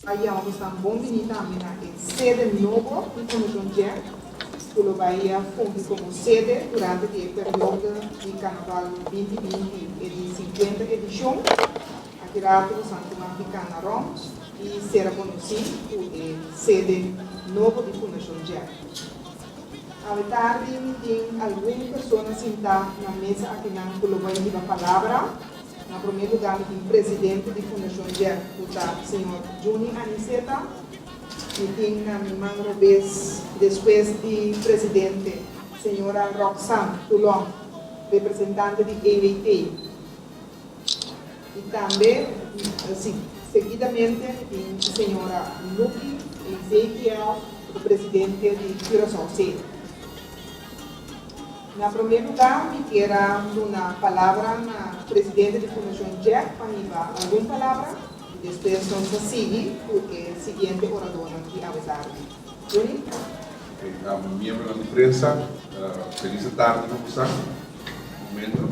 A yama bosnan bon bini tambe na e sede nobo di Fundashon Jack, ku lo bai fungi komo sede durante di e periodo di Karnaval 2020, e di 50 edishon. Aki rato bosnan tuma piká na rònt i sera konosí ku e sede nobo di Fundashon Jack. Awe tardi mi tin algun persona sintá na mesa akinan ku lo bai hiba palabra. Na promé lugá mi tin presidente di Fundashon Jack ku ta señor Juni Aniceta. Mi tin na mi man robes despues di presidente señora Roxanne Toulon, representante di EWT. I tambe seguidamente mi tin señora Lucky Ezekiel ku ta presidente di Curaçao Cede. Na promé lugá mi kier a duna palabra na presidente di Fundashon Jack pa hiba algun palabra i despues nos ta sigui ku e siguiente oradónan di awe tardi. Juni? Miembronan di prensa, felis tardi pa boso. Momento.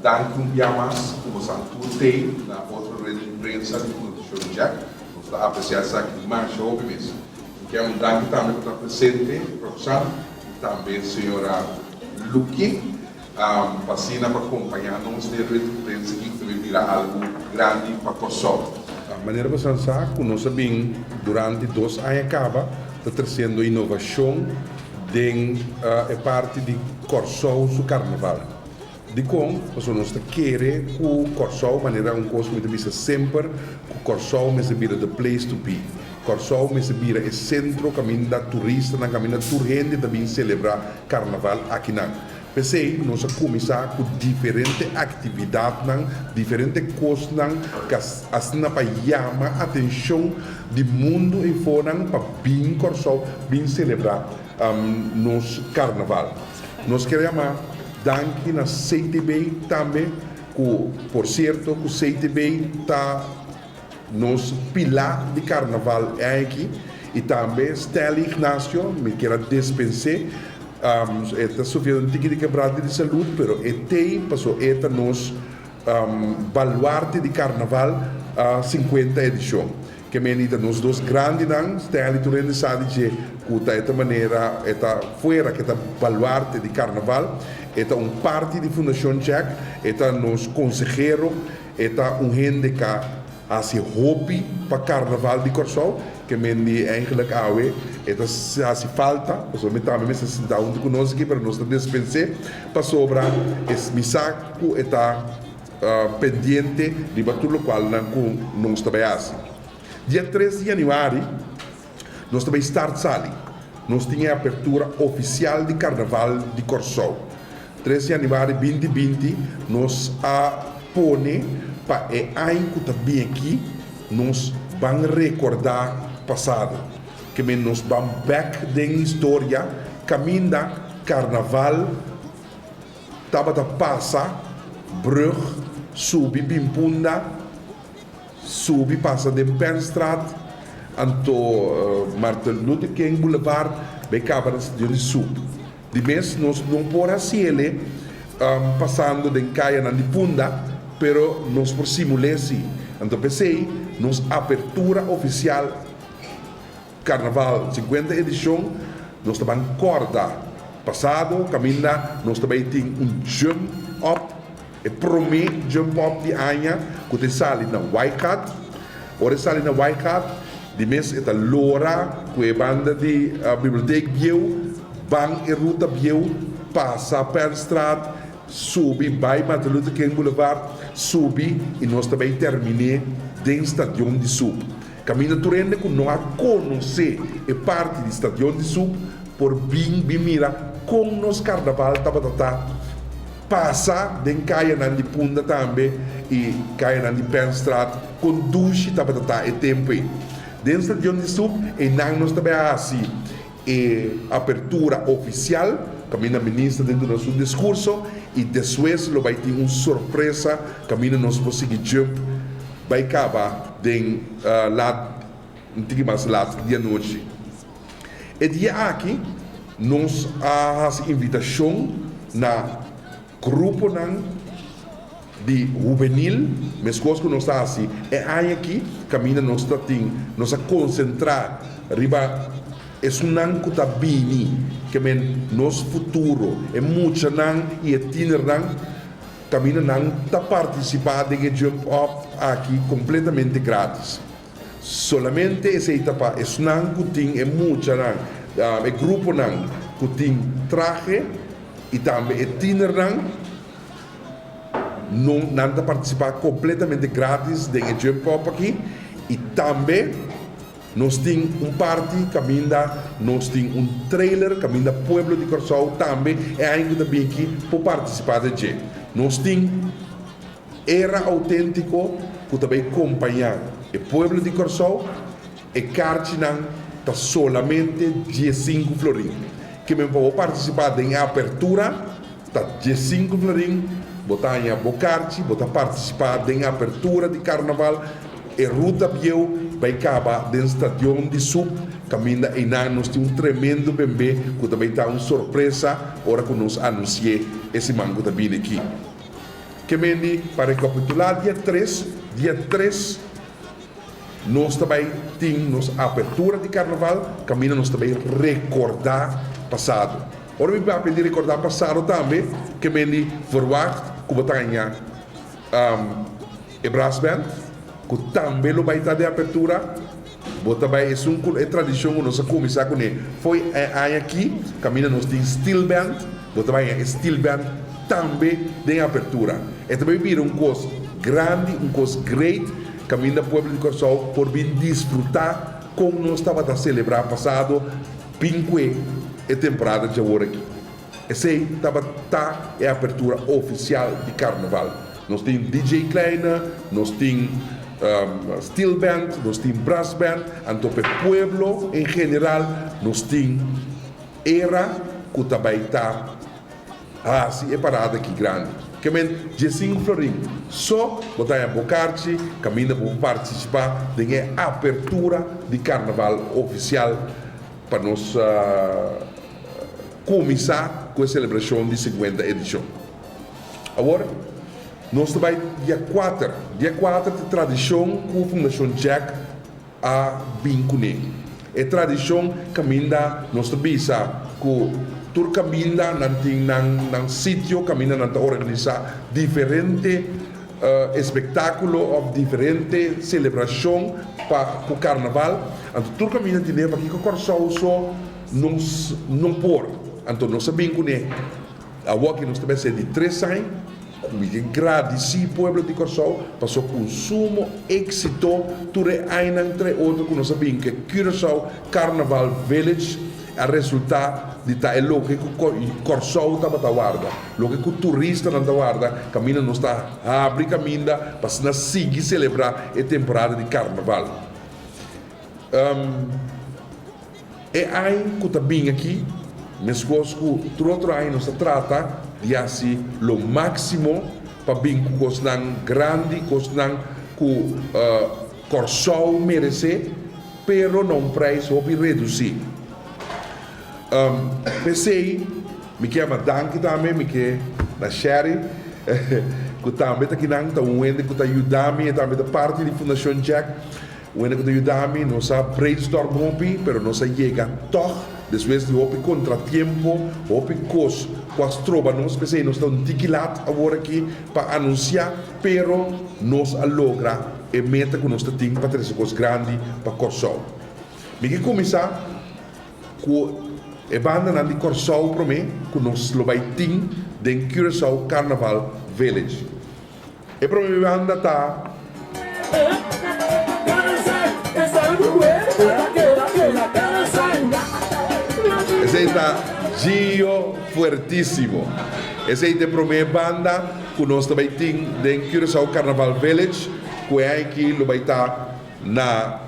Danki un bia mas ku boso a tur tei na otro rueda di prensa di Fundashon Jack. Nos ta apresiá esaki masha hopi mes. Mi kier un danki tambe ku ta presente Roxanne i tambe señora Lucky pa asina pa kompañá nos den e rueda di prensa aki ku ta bin bira algu grandi pa Kòrsou. Manera boso a sa ku nos a bin durante dos aña kaba ta tresiendo inovashon den e parti di Kòrsou su karnaval. Dikon? Pasobra nos ta kere ku Kòrsou, manera un kos ku mi ta bisa semper, ku Kòrsou mester bira the place to be. Kòrsou mester bira e sentro kaminda turistanan, kaminda tur hende ta bin selebrá karnaval akinan. P'esei nos a kuminsá ku diferente aktividatnan, diferente kosnan ku asina pa yama atenshon di mundu eifonan pa bin Kòrsou bin selebrá nos karnaval. Nos kier yama danki na CTB tambe ku por sierto ku CTB ta nos pilá di karnaval aki i tambe Stanley Ignacio mi kier a despens'é e ta sufriendo un tiki di kebrante di salud pero e t'ei paso e ta nos baluarte di karnaval 50 edishon. Ke meni ta nos dos grandinan, Stanley tur hende sa di dje ku ta e ta manera e ta fuera ke ta baluarte di karnaval, e ta un parti di Fundashon Jack, e ta nos konsehero, e ta un hende ka hasi hopi pa karnaval di Kòrsou, ke meni eigenlik awe e ta hasi falta, pasobra mi tambe mester sinta huntu ku nos aki pero nos ta despens'é pasobra e mi sa ku e ta pendiente riba tur lokualnan ku nos ta bai hasi. Dia 3 di yanüari nos ta bai start sali. Nos tin e apertura ofisial di Karnaval di Kòrsou. 3 di yanüari 2020 nos a pone pa e aña ku ta bin aki nos ban rekordá pasado. Ke men nos ban bèk den historia kaminda Karnaval Tabata pasa brug subi bin Punda, subi pasa den Penstraat, anto Martin Luther King Boulevard bay caba na Stadion di Sup. Di mes nos no por haciele pasando den cayanan di Punda, pero nos por simul'e si. Anto p'esey nos apertura oficial. Carnaval 50 edicion nos ta ban corda pasado caminda nos ta bay tin un jump up e prome jump up di aña cu ta sali na Waaigat ora e sali na Waaigat di mes e ta lora cu e banda di biblioteek bieu ban e ruta bieu pasa Penstraat subi bay Martin Luther King Boulevard subi y nos ta bay termine den Stadion di Sup. Kaminda tur hende ku no a konosé e parti di Stadion di Sup por bin bin mira kon nos karnaval tabata ta pasa den kayanan di Punda tambe i kayanan di Penstraat kon dushi tabata ta e tempu ei. Den Stadion di Sup einan nos ta bai a hasi e apertura ofisial kaminda minister den duna su diskurso i despues lo bai tin un sorpresa kaminda nos por sigui jump bai kaba den lat un tiki mas lat di anochi. E dia aki nos a hasi invitashon na gruponan di. Di hubenil, meskos ku nos ta hasi e aña aki, kaminda nos ta tin, nos a konsentrá riba esunnan ku ta bini, ke men nos futuro, e muchanan i e tinernan, kaminda nan ta partisipá den e Jump Off aki kompletamente grátis. Solamente esei ta pa esunnan ku tin e muchanan, e gruponan ku tin trahe i tambe e tinernan. No, nan ta partisipá kompletamente grátis den e Jump Up aki i tambe nos tin un parti kaminda nos tin un trailer kaminda pueblo di Kòrsou tambe e aña ku ta bin aki por partisipá den dje. Nos tin Era Outéntiko ku ta bai kompañá e pueblo di Kòrsou. E karchinan ta solamente diesinku florin. Ke men pa bo partisipá den e apertura ta diesinku florin, bo ta haña bo karchi, bo ta partisipá den e apertura di karnaval. E ruta bieu bai kaba den stadion di Sup, kaminda einan nos tin un tremendo bembé ku ta bai ta un sorpresa ora ku nos anunsi'é e siman ku ta bini aki. Ke men di pa rekapitulá dia tres, dia tres. Nos ta bai tin nos apertura di karnaval kaminda nos ta bai rekordá pasado. Ora mi papia di rekordá pasado tambe ke men di verwagt ku bo ta haña e brassband ku tambe lo bai ta den apertura. Bo ta bai esun ku e tradishon ku nos a kuminsá kuné fo'i e aña aki kaminda nos tin steel band, bo ta bai haña e steel band tambe den apertura. E ta bai bira un kos grandi, un kos great. Kaminda pueblo di Kòrsou por bin disfrutá kon nos tabata selebrá pasado bin kue e temporada djawor aki. Esei tabata e apertura ofisial di karnaval. Nos tin DJ Kleine, nos tin steel band, nos tin brass band, anto p'e pueblo en general nos tin era ku ta bai ta. Hasi e parada aki grandi. Ke men diesinku florin so bo ta haña bo karchi kaminda bo por partisipá den e apertura di karnaval ofisial pa nos kuminsá ku e selebrashon di sinkuenta edishon. Awor nos ta bai dia kuater. Dia kuater ta tradishon ku Fundashon Jack a bin kuné. E tradishon kaminda nos ta bisa ku tur kaminda nan tin nan nan sitio kaminda nan ta organisá diferente espektákulo òf diferente selebrashon pa ku karnaval. Anto tur kaminda tin e pakiko Kòrsou so nos no por. Anto nos a bin kuné. Awoki nos ta mester di tres aña ku mi ke gradisí pueblo di Kòrsou paso ku un sumo éksito tur e añanan entre otro ku nos a bin ku e Curaçao Carnaval Village a resultá di ta e loke ku Kòrsou tabata warda, loke ku turistanan ta warda kaminda nos ta habri kaminda pa asina sigui selebrá e temporada di karnaval. E aña ku ta bin aki, meskos ku tur otro aña nos ta trata di hasi lo máksimo pa bin ku kosnan grandi, kosnan ku Kòrsou meresé, pero na un preis hopi redusí. P'esei mi ke ama danki tambe, mi ke na Sherry ku tambe ta kinan, ta un hende ku ta yuda mi, e tambe ta parti di Fundashon Jack. Wende ku ta yuda mi, nos a brainstorm hopi, pero nos a yega tòg despues di hopi kontratiempo, hopi kos ku a stroba nos, p'esei nos ta un tiki lat awor aki pa anunsiá, pero nos a logra e meta ku nos ta tin pa trese kos grandi pa Kòrsou. Mi ke kuminsá ku e bandanan di Kòrsou promé ku nos lo bai tin den Curaçao Carnaval Village. E prome banda ta. Esei ta Gio Fuertisimo. Esei ta e prome banda ku nos ta bai tin den Curaçao Carnaval Village ku e aña aki lo bai ta na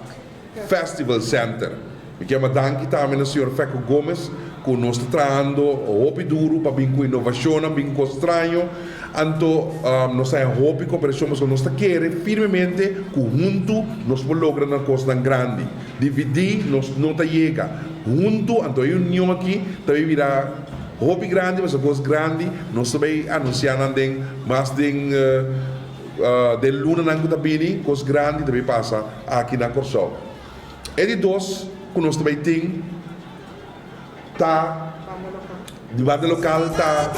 Festival Center. Mi kier ma danki tambe na señor Feco Gomez cu nos ta trahando hopi duro pa bin cu innovacionnan, bin cu cos straño. Anto nos ta haña hopi cooperacion pasobra nos ta kere firmemente cu hunto nos por logra na cosnan grandi. Dividi nos no ta yega. Hunto anto e union aki ta bay bira hopi grandi pasobra cos grandi nos ta bay anuncia nan den mas den. Den lunanan ku ta bini, kos grandi ta bin pasa aki na Kòrsou. E di dos ku nos ta bai tin ta di banda lokal ta.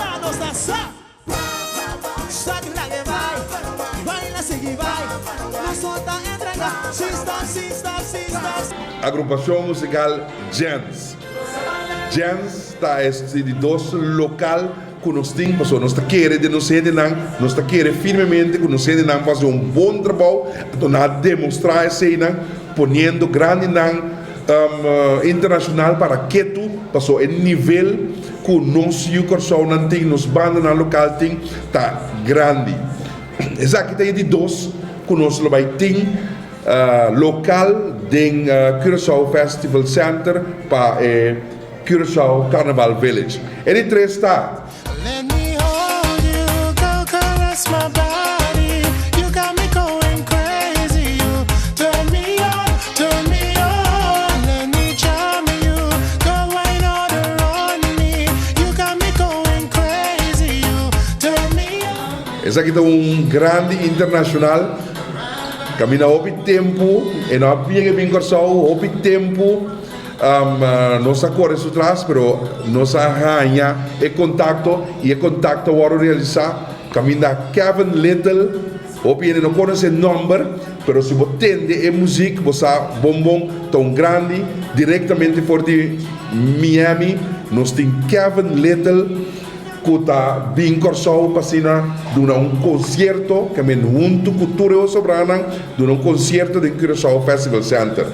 Agrupashon musikal Jens. Jens ta e di dos lokal ku nos tin, pasobra nos ta kere den nos hendenan, nos ta kere firmemente ku nos hendenan por hasi un bon trabou, anto nan a demostrá eseinan poniendo grandinan internashonal para ketu, pasobra e nivel ku nos yu Kòrsounan tin, nos bandanan lokal tin, ta grandi. Esaki ta e di dos ku nos lo bai tin lokal den Curaçao Festival Center pa e Curaçao Carnaval Village. E di tres ta. Let me hold you, girl, caress my body. You got me going crazy. You turn me on, turn me on. Let me charm you, girl, wine order on me. You got me going crazy. You turn me on. Esaki ta un grandi internacional. Caminda hopi tempo, e no a bien e bin Corsou, hopi tempo. Nos a kore su tras pero nos a haña e kontakto i e kontakto a wòrdu realisá kaminda Kevin Little, hopi hende no konosé e nòmber pero si bo tende e muzik bo sa bon bon ta un grandi direktamente for di Miami nos tin Kevin Little ku ta bin Kòrsou pa asina duna un konsierto ke men huntu ku tur e osobranan duna un konsierto den Curaçao Festival Center.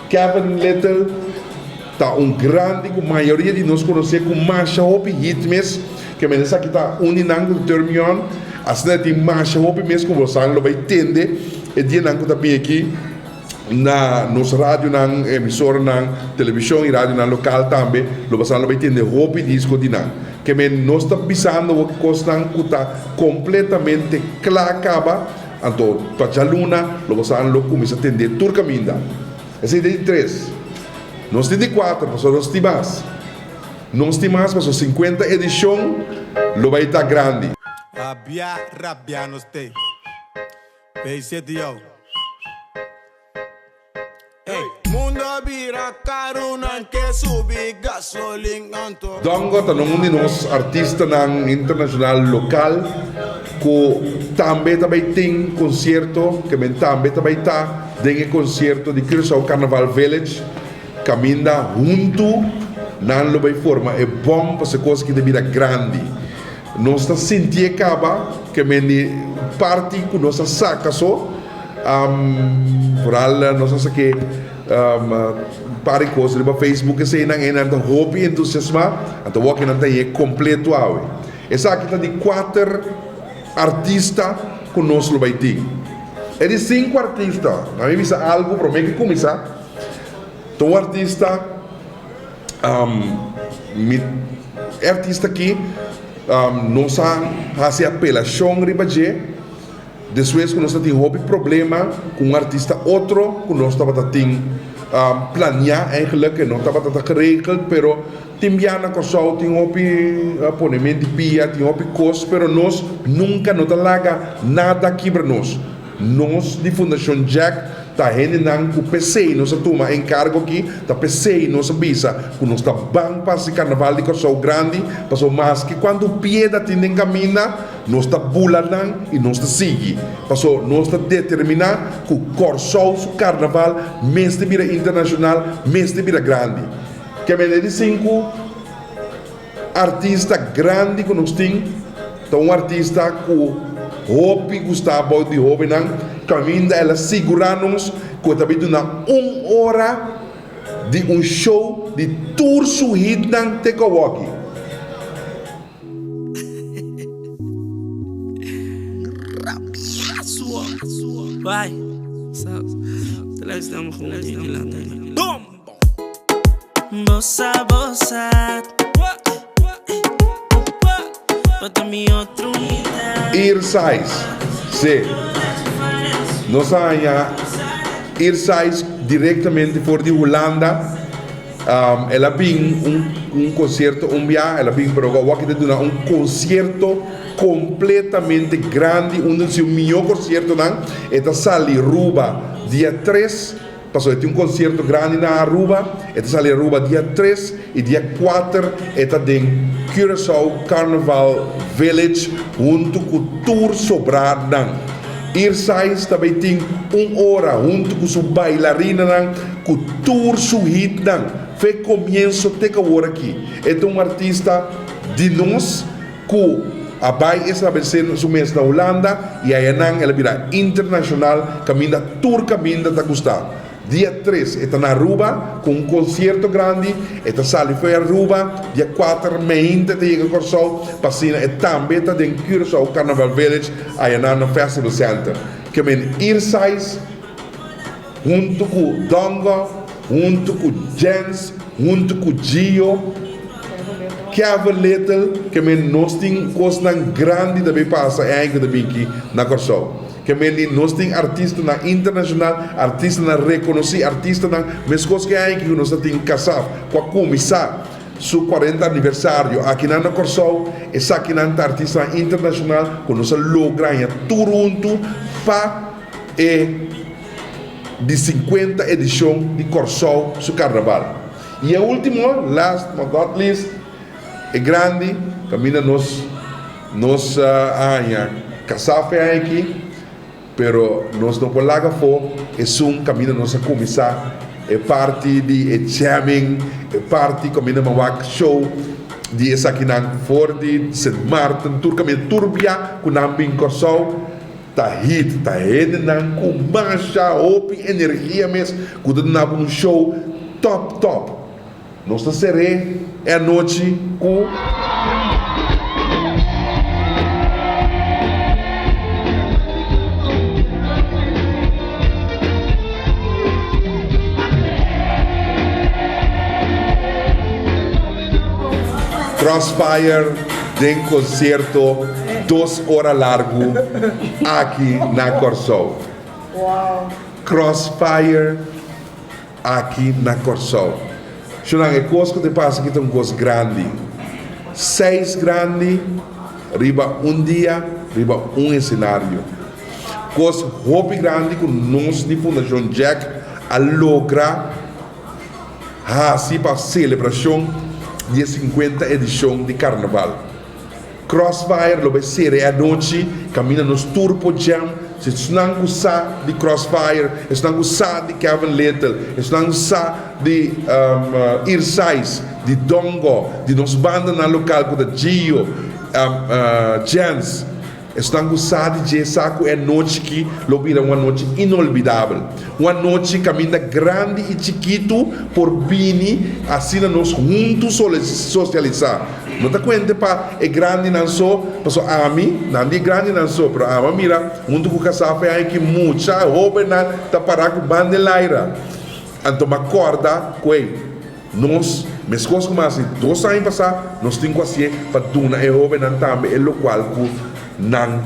Kevin Little ta un grandi ku mayoria di nos konosé ku masha hopi hit mes, ke men esaki ta un di nan ku ta Turn Me On, asina e tin masha hopi mes ku bosan lo bai tende e dianan ku ta bin aki na nos radionan, emisoranan, televishon i radionan lokal tambe lo bosan lo bai tende hopi disko di nan. Ke men nos ta bisando awor ki kosnan ku ta kompletamente kla kaba. Anto pa djaluna lo bo sa lo kuminsá tendé tur kaminda. Esei ta di tres. Nos tin di kuater pasobra nos tin mas. Nos tin mas pasobra sinkuenta edishon lo bai ta grandi. Rabia, rabia nos te. P7 yo. Ey, mundo a bira karu nan ke subi gasolin anto. Dongo ta un di nos artistanan internashonal lokal ku tambe ta bai tin konsierto, ke men tambe ta bai ta den e konsierto di Curaçao Carnaval Village kaminda huntu nan lo bai forma e bòm pasobra e kos aki ta bira grandi. Nos ta sintié kaba ke men di parti ku nos a saka so. Vooral nos a sake par di kos riba Facebook eseinan e nan ta hopi entusiasmá anto wòk nan ta hei kompleto awe. Esaki ta di kuater artista ku nos lo bai tin. E di sinku artista, na mi bisa algu promé ke kuminsá, ta un artista mi e artista aki nos a hasi apelashon riba dje. Despues ku nos ta tin hopi problema ku un artista otro ku nos tabata tin planiá eigenlijk e no tabata ta geregeld pero tin bia na Kòrsou tin hopi ponement di pia tin hopi kos pero nos nunka no ta laga nada kibra nos. Nos di Fundashon Jack ta hendenan ku p'esei nos a tuma enkargo aki, ta p'esei nos a bisa ku nos ta ban pa hasi Karnaval di Kòrsou grandi pasobra maske kuantu pieda tin den kaminda, Nos ta bula nan i nos ta sigui, paso nos ta determiná ku Kòrsou su karnaval mester bira internashonal, mester bira grandi. Ke mende di sinku artista grandi ku nos tin ta un artista ku hopi gustá bou di hóbennan, kaminda el a sigurá nos ku e ta bin duna un ora di un show di tur su hitnan te kòwòki. Ear size, sí. Nos a haña ear size directamente for di Hulanda. El a bin un un konsierto un bia, el a bin pero awor aki ta duna un konsierto kompletamente grandi, un di su mihó konsiertonan. E ta sali Ruba dia tres, pasobra e tin un konsierto grandi na Aruba. E ta sali Aruba dia tres i dia kuater e ta den Curaçao Carnaval Village huntu ku tur sobranan. Irsais ta bay tin un ora huntu ku su bailarinanan ku tur su hitnan fe komienso te ku awor aki. E ta un artista di nos ku a bay establesé su mes na Hulanda i ayanan el a bira internashonal kaminda tur kaminda ta gusta. Dia tres e ta na Aruba ku un konsierto grandi, e ta sali fo'i Aruba, dia kuater meinta e ta yega Kòrsou pa asina e tambe ta den Curaçao Carnaval Village ayanan na Festival Center. Ke men Irsais huntu ku Dongo, huntu ku Jens, huntu ku Gio, Kevin Little, ke men nos tin kosnan grandi ta bay pasa e aña ku ta bin aki na Kòrsou. Ke men di nos tin artistanan internashonal, artistanan rekonosí, artistanan meskos ke aña ku nos ta tin Kasaf ku a kuminsá su kuarenta aniversario akinan na Kòrsou. Esakinan ta artistanan internashonal ku nos a logra haña tur huntu pa e di sinkuenta edishon di Kòrsou su karnaval. I e último, last but not least, e grandi kaminda nos. Nos a haña kasá fe aki, pero nos no por laga afó esun kaminda nos a kuminsá e parti di e jamming, e parti kaminda mi a wak show di esakinan for di Sint Maarten, tur kaminda, tur bia ku nan bin Kòrsou ta hit, ta hendenan ku masha hopi energia mes ku ta duna bo un show tòp tòp. Nos ta ser'é e anochi ku. Crossfire den konsierto dos ora largu aki na Kòrsou. Crossfire. Aki na Kòrsou. Shonnan, e kos ku ta pasa aki ta un kos grandi. Seis grandi riba un dia, riba un esenario. Kos hopi grandi ku nos di Fundashon Jack a logra hasi pa selebrashon di e sinkuenta edishon di Karnaval. Crossfire lo bai sera e anochi kaminda nos tur por jam. Si esnan ku sa di Crossfire, esnan ku sa di Kevin Little, esnan ku sa di Irsais, di Dongo, di nos bandanan lokal ku ta Gio, Jens, Esnan ku sa di dje sa ku e anochi ki lo bira un anochi inolvidabel. Un anochi kaminda grandi i chikitu por bini asina nos huntu sosialisá. No ta kuente pa e grandinan so, pasobra ami, nan di e grandinan so, pero ami a mira huntu ku kasá fe aña ki mucha hóbennan ta pará ku ban den laira. Anto mi a kòrda ku ei. Nos, meskos ku mas di dos aña pasá, nos tin ku hasié pa duna e hóbennan tambe e lokual ku nan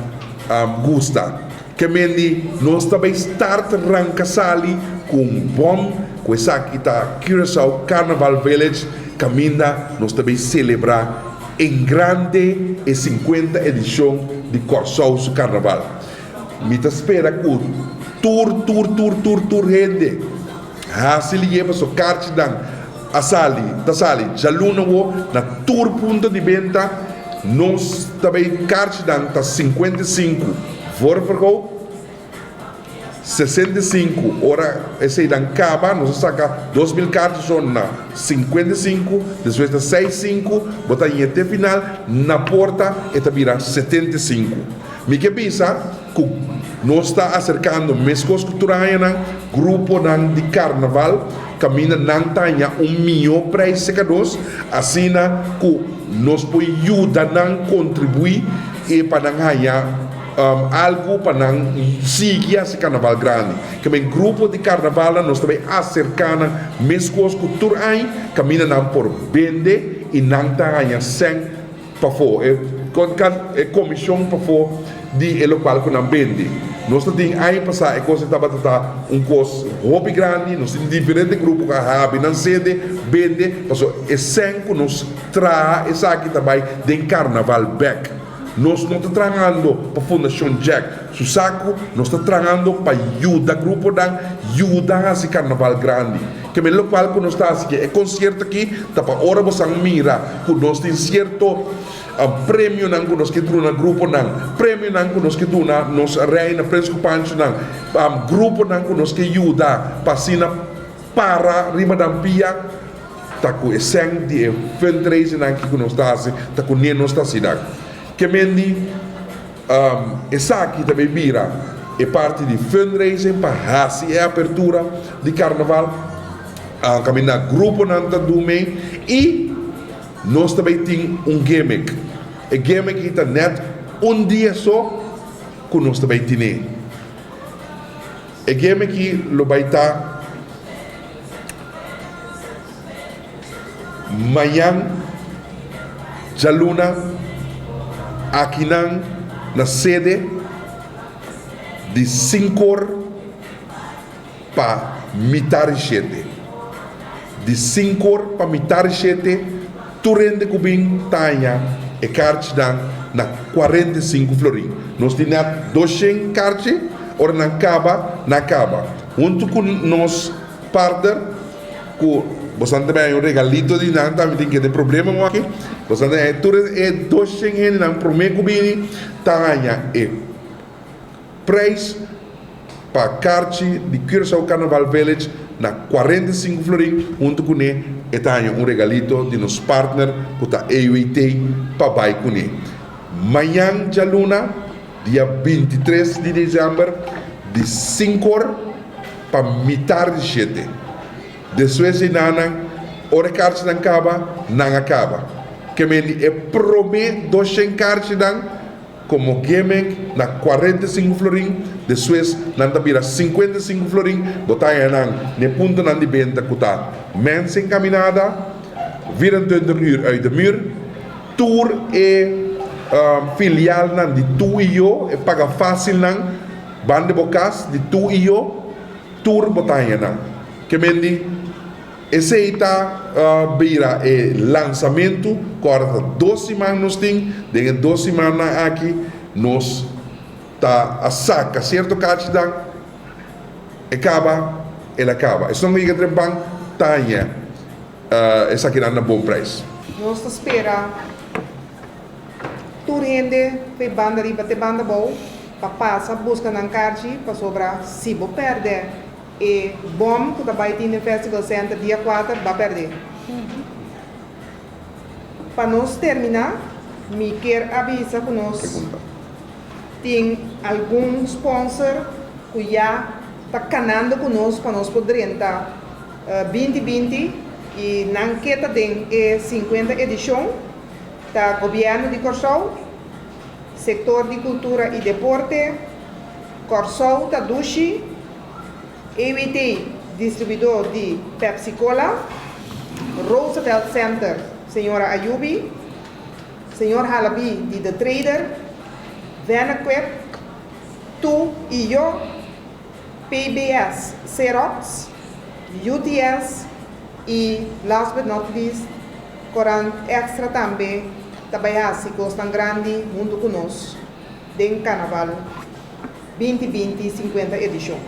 gusta. Ke men di nos ta bai start ranka sali ku un bòm ku esaki ta Curaçao Carnaval Village kaminda nos ta bai selebrá en grande e sinkuenta edishon di Kòrsou su karnaval. Mi ta spera ku tur tur tur tur tur hende. Hasi liye paso karchinan a sali ta sali djaluna wo na tur punto di benta nos ta bay karchinan ta 55 voorverkoop 65 ora eseynan kaba nos a saka 2000 karchi so na 55 despues ta 65 bo ta ñe te final na porta e ta bira 75 mi ke bisa Ku nos ta aserkando meskos ku tur añanan, gruponan di karnaval kaminda nan ta haña un mihó preis seka nos, asina ku nos por yuda nan kontribuí i pa nan haña algu pa nan sigui hasi karnaval grandi. Keme grupo di karnavalnan nos ta bai aserká nan meskos ku tur aña kaminda nan por bende i nan ta haña sèn Pafó, e kon kan e komishon pafó di e lokual ku nan bende. Nos ta tin aña pasá e kos ei tabata ta un kos hopi grandi, nos tin diferente grupo ku a habri nan sede, bende, pasobra e sèn ku nos traha esaki ta bai den karnaval bèk. Nos no ta trahando pa Fundashon Jack su saku, nos ta trahando pa yuda gruponan yuda hasi karnaval grandi. Ke men lokual ku nos ta hasi ke e konsierto aki ta pa ora bosan mira ku nos tin sierto premionan ku nos ke duna gruponan, premionan ku nos ke duna nos reina, prens ku panchonan, gruponan ku nos ke yuda pa asina para riba nan pia. Ta ku e sèn di e fundraisingnan ki ku nos ta hasi, ta ku ne nos ta hasi nan. Ke men di esaki ta bay bira e parti di fundraising pa hasi e apertura di karnaval, kaminda gruponan ta dun mee i nos ta bay tin un gimmick. E gimmick aki ta nèt un dia so ku nos ta bay tine. E gimmick aki lo bay ta. Mañan djaluna akinan na sede di sinkor pa mitar di shete. Di sinkor pa mitar di shete tur hende ku bin ta haña e karchinan na 45 florin. Nos tin nèt doshen karchi, ora nan kaba, nan kaba. Huntu ku nos partner ku bosan ta bay un regalito di nan tambe tin kende problema mo aki bosan ta haña tur e 200 hendenan prome ku bini ta haña e prijs pa karchi di Curaçao Carnaval Village na 45 florin huntu kuné e ta haña un regalito di nos partner ku ta EWT pa bay kuné mañan djaluna dia 23 di december di 5 or pa mitar di shete. Despues di nanan, ora e karchinan kaba, nan a kaba. Ke men di e promé doshen karchinan komo gimmick na 45 florin, despues nan ta bira 55 florin, bo ta haña nan na e puntonan di benta ku ta Mensen Caminada, 24 uur uit de muur, tur e filialnan di Tu i Yo, e paga fásilnan. Banda bo kas di tu i yo, tur bo ta haña nan. Ke men di, Esei ta bira e lansamentu ku ora ta dos siman nos tin. Den e dos simannan aki nos ta a saka sierto kachinan, e kaba, el a kaba. Esnan ku yega trempan ta haña esakinan na bon preis. Nos ta spera Tur hende fe banda riba te banda bou pa pasa buska nan karchi pasobra si bo pèrdè e bòm ku ta bai tin den Festival Center dia kuater ba pèrdè. Pa nos terminá mi kier a bisa ku nos tin algun sponsor ku ya ta kanando ku nos pa nos por drenta 2020 i nan ke ta den e 50 edishon. Ta Gobièrnu di Kòrsou, Sektor di Kultura i Deporte, Kòrsou ta Dushi, EWT, distribuidó di Pepsi Cola, Roosevelt Center, señora Ayubi, señor Halabi di The Trader, Venequip, Tu i Yo, PBS Xerox, UTS i last but not least Corant Extra tambe ta bai hasi kosnan grandi huntu ku nos den Carnaval 2020 50 edishon.